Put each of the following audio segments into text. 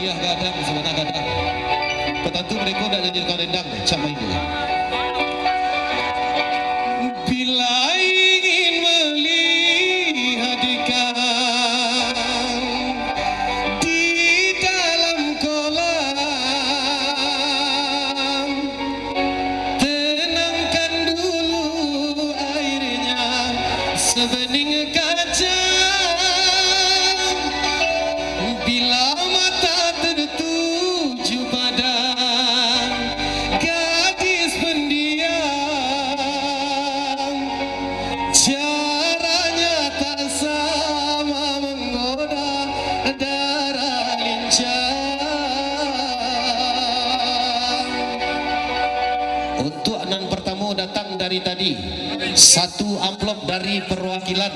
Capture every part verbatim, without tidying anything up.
Gadang, sabana gadang. Kok tantu mereka nak nyanyi tukang rendang deh, cak main dulu. Bila ingin melihat ikan di dalam kolam, tenangkan dulu airnya sebening kaca. Bila mata tertuju pada gadis pendiam, caranya tak sama menggoda darah lincah. Untuk nan pertama datang dari tadi, satu amplop dari perwakilan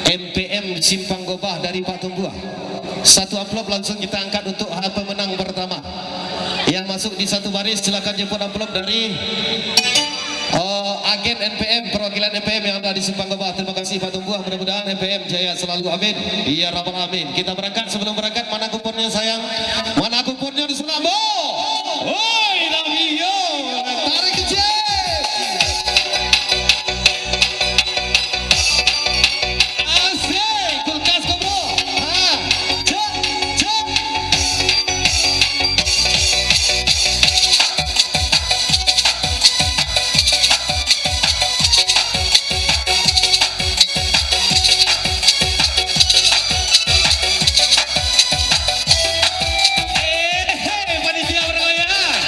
M P M Simpang Gobah dari Pak Tumbuah. Satu amplop langsung kita angkat untuk pemenang pertama. Yang masuk di satu baris, silakan jemput amplop dari, eh, agen M P M, perwakilan M P M yang ada di Simpang Gobah. Terima kasih Pak Tumbuah, mudah-mudahan M P M jaya selalu, amin. Ya Rabbal Alamin. Kita berangkat, sebelum berangkat, mana kuponnya sayang? Mana kuponnya di sana, Bo? Oi, Lamio, tarik kecil. Asik, kulkas ko, Bro. Ha, cek, cek. Eh, hei, panitia bergoyang.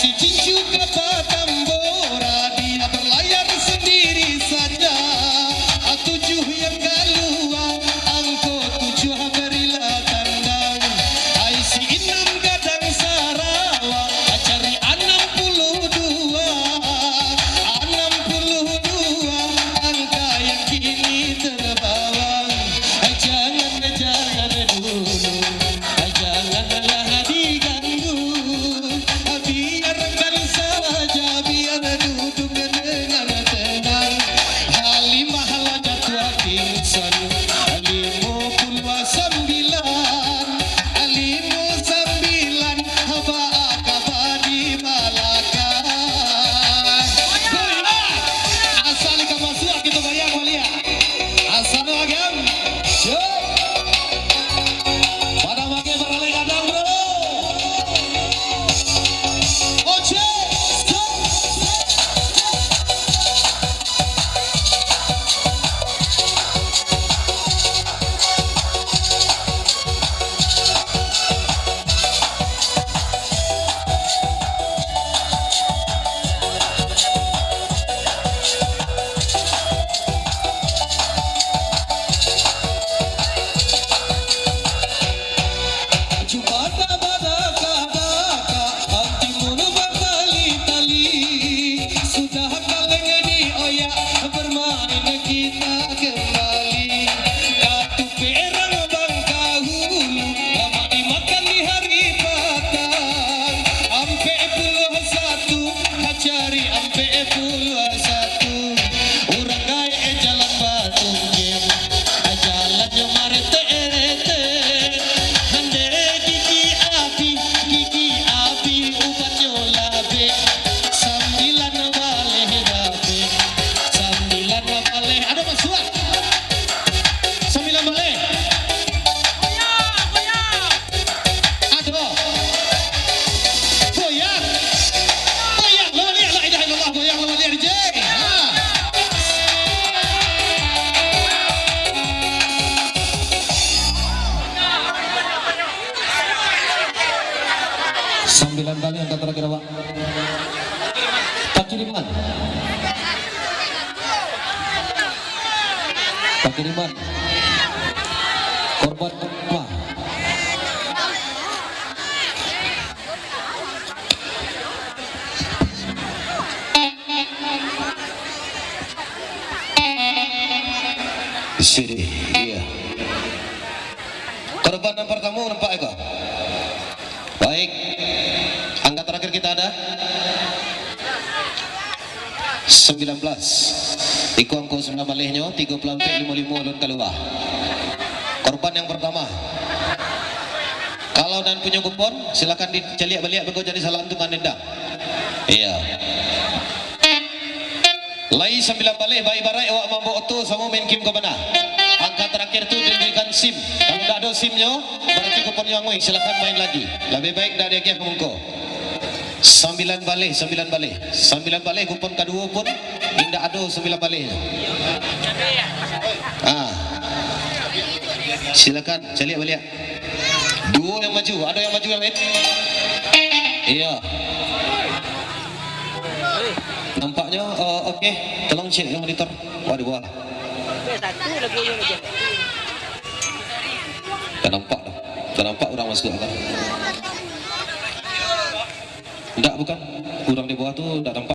Si cincu ka patambora, dia berlayar sendiri saja. Tujuh yang kalua, angko tujuh barilah tandang. Ai si inam gadang sarawa, cari anam puluah dua. Anam puluah dua, angka yang kini terbawa. Jangan, jangan dulu, janganlah diganggu. Biarkan saja, biar duduk dengan tenang. Halimah lah jatuh pingsan, limo puluah sambilan, limo sambilan, baa kaba di balakang. Goyang! Asa ka masuak, kito goyang baliak. Asa no agam. Cuk. Pada makai baralek gadang, bro. Oce. Cuk. Cubo tabadakak-dakak, antimun batali-tali. Sudah kaleng dioyak, bermain kita kembali. Katupek rang bangkahulu, lamak dimakan di hari patang. Ampek puluah satu, cari ampek puluah satu. Urang gaek jalan batungkek, jalannyo maretek-retek. Handeh gigi api, gigi api, ubannyo labek. Sambilan baleh dapek, sambilan baleh. Ado masuak? Sambilan baleh. Ado. Goyang. Goyang, lo liek, la ilaha illallah, goyang, lo liek, D J. Ha. Sambilan kali angka terakhir, awak. Takiriman. Takiriman. Korban apa? Sini, iya. Korban yang pertama nampak iko. Baik. Angka terakhir kita ada sambilan belas. Iko angko sambilan balehnyo, tigo puluah ampek limo limo alun kalua. Korban yang pertama. Kalau nan punyo kupon, silakan dicaliak baliak, beko jadi salah antungan dendam. Iya. Lai sambilan baleh, baibaraik awak mambaok oto samo main game ka bana. Angka terakhir tu diberikan SIM. Kalau ndak ado SIM-nyo, berarti kuponnyo anguih, silakan main lagi. Labiah baik ndak diagiah ka mungko. Sambilan baleh, sambilan baleh. Sambilan baleh kupon kaduo pun indak ado sambilan balehnyo. Ah. Silakan, caliak baliak. Duo yang maju, ado yang maju yang lain? Iya. Nampaknyo, eh, oke. Tolong cek yang monitor. Wah, di bawah lah. Ndak nampak doh. Ndak nampak urang masuak kan. Ndak, bukan. Urang di bawah tu ndak nampak.